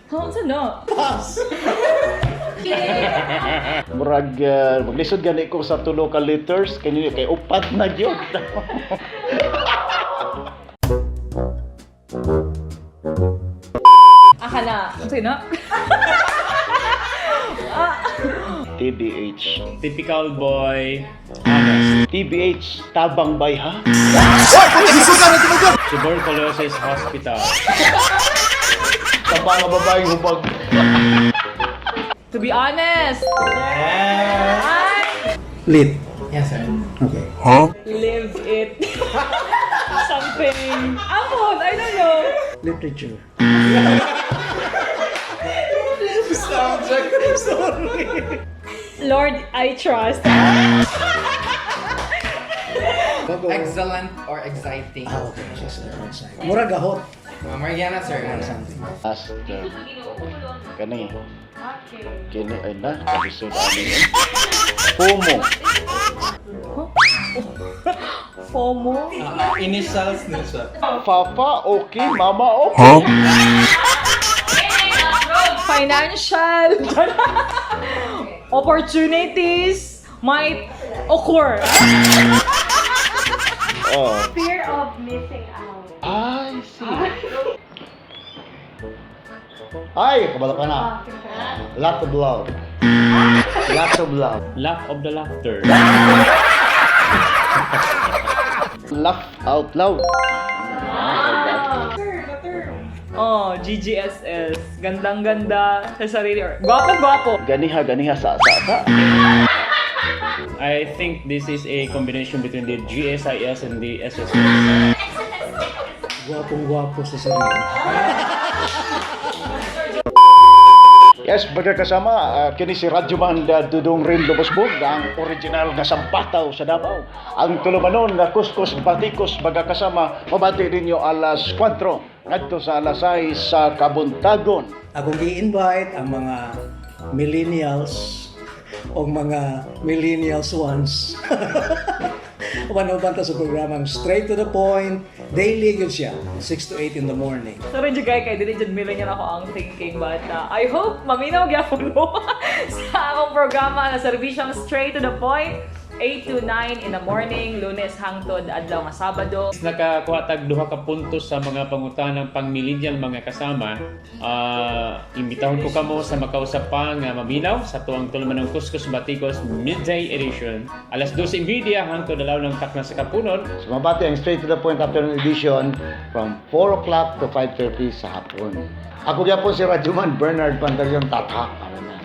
Huh, unsa na? Pass. Murag maglisod gani ko sa tulo ka liters kay kay upat na gyud. Aka na. Unsa na? TBH. Typical boy, honest. TBH tabang bay ha. Tuberculosis Hospital. Tabang nga babae hubag. To be honest. I Lit. Yes, sir. Okay. Live it. Something. Amon, I don't know. Literature. Sorry. Lord, I trust. Bago. Excellent or exciting. Ah, okay. Yes, sir. Murag gahot. Mariana, sir. Something. Master. Kani. Kini ay na kalisod ani. FOMO. FOMO. Initials niya siya. Papa okay, mama okay. Financial opportunities might occur. Oh. Fear of missing out. I see. Ay, kabalo ka na. Lot of love. Lots of love. Laugh of the laughter. Laugh out loud. Oh, GGSS. Gandang-ganda sa sarili. Or, gwapo-gwapo. Ganiha, ganiha, sa, sa, sa. I think this is a combination between the GSIS and the SSS. Gwapong-gwapo sa sarili. Yes, magkakasama, kini si Radyo Banda Dudong Rin Lubosbog, ang original nga sampataw sa Davao. Ang tulumanon nga kuskus batikos magkakasama, mabati ninyo alas 4 ngadto sa alas 6 sa Kabuntagon. Akong gi-invite ang mga millennials o mga millennials ones. Uban-uban ta sa programang Straight to the Point. Daily yun siya, 6 to 8 in the morning. Sorry jud kay dili jud millennial ako ang thinking, but I hope maminaw gyapon mo sa akong programa na serbisyong Straight to the Point, 8 to 9 in the morning, Lunes hangtod adlaw nga Sabado. Nakakuha tag duha ka puntos sa mga pangutanang pang-millennial, mga kasama. Imbitahon ko kamo sa makausap pa nga maminaw sa tuang tulumanong Kuskus Batikos Midday Edition. Alas 12:30 hangtod dalaw ng takna sa kapunon. So mabati ang Straight to the Point afternoon edition from 4 o'clock to 5:30 sa hapon. Ako gyapon si Radyoman Bernard Pantaleon Tata. Ano na?